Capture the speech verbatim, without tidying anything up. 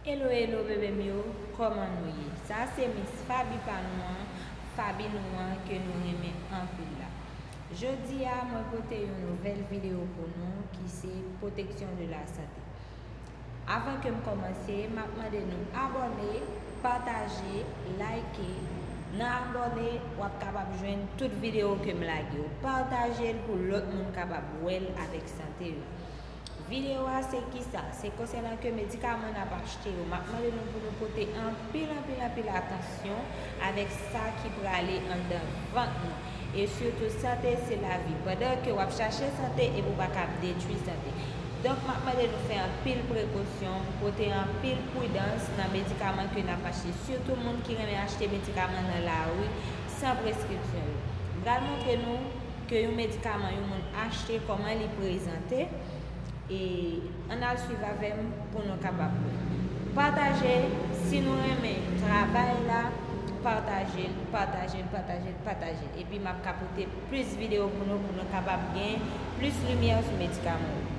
Hello, hello, bebe m yo, kòman nou ye? Sa se Miss Faby pa nou an, Faby nou an ke nou renmen anpil la. Jodi a, mwen pote yon nouvèl videyo pou nou ki se pwoteksyon de la sante. Avan ke m kòmanse, m ap mande nou abòne, pataje, like. Nan abòne, w ap kapab jwenn tout videyo ke m lage yo. Pataje l pou lòt moun kapab wè l avèk sante yo. Videyo a se kisa? Se konsènan ke medikaman n ap achte yo. M ap mande nou pou nou pote anpil, anpil, anpil atansyon avèk sa ki prale anndan vant nou. E sitou, sante se lavi. Pandan ke w ap chache sante, epi w pa ka ap detwi sante. Donk, m ap mande nou fè anpil prekosyon, pote anpil pridans nan medikaman ke n ap achte. Sitou moun ki renmen achte medikaman nan lari san preskripsyon yo. M pral montre nou ke yon medikaman yon moun achte, kòman li prezante. E ann al swiv avè m pou nou kapab wè. Pataje, si nou renmen travay la, pataje l, pataje l, pataje l, pataje l. Epi m ap ka pote plis videyo pou nou, pou nou kapab gen plis limyè sou medikaman yo.